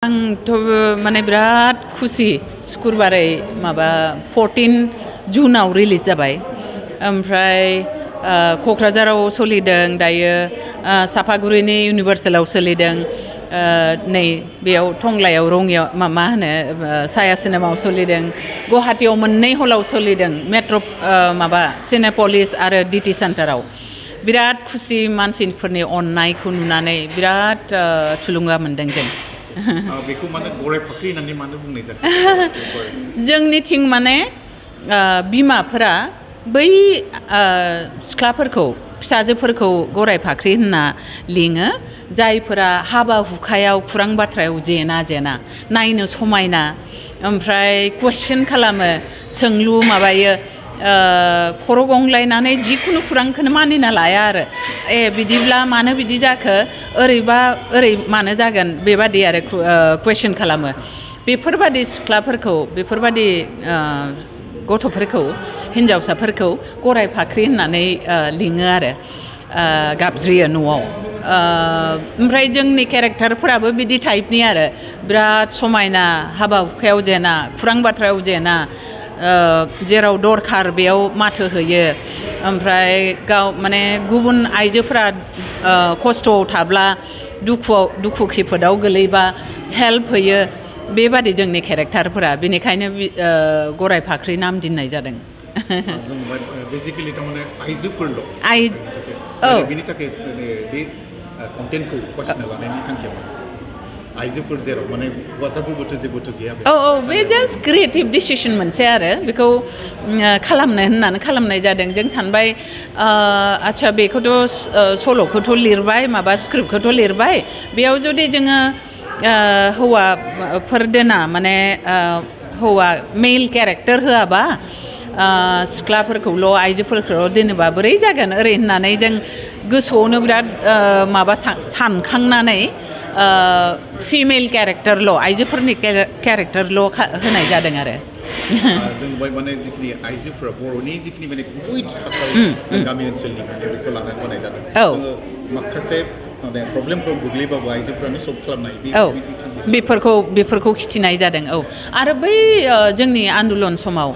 आंथ' माने बिराद खुसि शुक्रबारै माबा 14 जुनाव रिलिज जाबाय ओमफ्राय क'क्राझाराव सोलिदों दायो सापागुरिनि इउनिभार्सेलाव सोलिदों नै बेयाव टंलायाव रङियाव मा होनो साया सिनेमाव सोलिदों गुवाहाटीयाव मोननै हलाव सोलिदों मेट्र' माबा सिनेपलिस आरो डिटि सेन्टाराव बिराद खुसि मानसिफोरनि अननायखौ नुनानै बिराद थुलुंगा मोनदों जों बेखौ माने गराय फाख्रि होननानै मानो बुंनाय जादों जोंनिथिं माने बिमाफोरा बै सिख्लाफोरखौ फिसाजोफोरखौ गराय फाख्रि होनना लिङो जायफोरा हाबा हुखायाव खुरां बाथ्रायाव जेना नायनो समायना ओमफ्राय कुइसन खालामो सोंलु माबायो खर' गंग्लायनानै जिखुनु खुरांखौनो मानिना लाया आरो बिदिब्ला मानो बिदि जाखो ओरैबा ओरै मानो जागोन बेबादि आरो कुइसन खालामो बेफोरबादि सिख्लाफोरखौ बेफोरबादि गथ'फोरखौ हिन्जावसाफोरखौ गराय फाख्रि होननानै लिङो आरो गाबज्रियो न'आव ओमफ्राय जोंनि केरेक्टारफोराबो बिदि टाइपनि आरो बिराद समायना हाबा हुखायाव जेना खुरां बाथ्रायाव जेना जेराव दरखार बेयाव माथो होयो ओमफ्राय गाव माने गुबुन आइजोफोरा खस्थ'आव थाब्ला दुखु खैफोदाव गोलैबा हेल्प होयो बेबादि जोंनि केरेक्टारफोरा बेनिखायनो गराय फाख्रि नाम दोननाय जादों बेसिकलि थारमाने आइजोफोरल' बेनि थाखाय बे कन्टेन्टखौ बासिना लानायनि थांखिया आइजोफोर जेराव माने हौवासाफोरबोथ' जेबोथ' गैया बे जास्ट क्रिएटिभ डिसिसन मोनसे आरो बेखौ खालामनो होननानै खालामनाय जादों जों सानबाय आच्छा बेखौथ' सल'खौथ' लिरबाय माबा स्क्रिप्टखौथ' लिरबाय बेयाव जुदि जोङो हौवाफोर दोना माने हौवा मेल केरेक्टार होआबा सिख्लाफोरखौल' आइजोफोरखौल' दोनोबा बोरै जागोन ओरै होननानै जों गोसोआवनो बिराद माबा सानखांनानै फिमेल केरेक्टारल' आइजोफोरनि केरेक्टारल' होनाय जादों आरो जों माने जिखिनि आइजोफोरा बर'नि जिखिनि माने गुबै थासारि गामि ओनसोलनि बेखौ लानानै बानाय जादों जोङो माखासे प्रब्लेमफ्राव गोग्लैबाबो आइजोफोरानो सल्भ खालामनाय बेफोरखौ खिथिनाय जादों आरो बै जोंनि आन्दलन समाव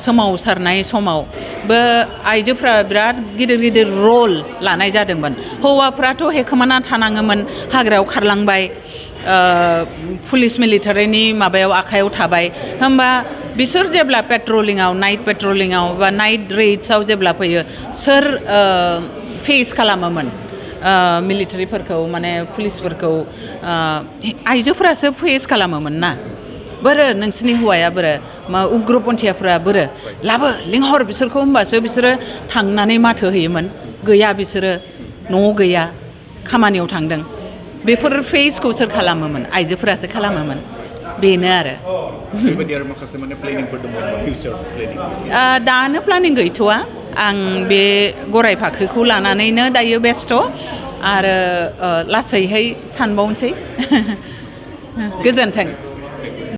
सोमावसारनाय समावबो आइजोफ्रा बिराद गिदिर रल लानाय जादोंमोन हौवाफ्राथ' हेखोमाना थानाङोमोन हाग्रायाव खारलांबाय पुलिस मिलिटारिनि माबायाव आखायाव थाबाय होमबा बिसोर जेब्ला पेट्रलिंआव नाइट पेट्रलिंआव बा नाइट रेड्सआव जेब्ला फैयो सोर फेस खालामोमोन मिलिटारिफोरखौ माने पुलिसफोरखौ आइजोफोरासो फेस खालामोमोन ना बोरो नोंसिनि हौवाया बोरो उग्रपन्थियाफोरा बोरो लाबो लिंहर बिसोरखौ होमबासो बिसोरो थांनानै माथो होयोमोन गैया बिसोरो न'आव गैया खामानियाव थांदों बेफोर फेसखौ सोर खालामोमोन आइजोफोरासो खालामोमोन बेनो आरो दानो प्लानिं गैथ'आ आं बे गराय फाख्रिखौ लानानैनो दायो बेस्थ' आरो लासैहाय सानबावनोसै गोजोन्थों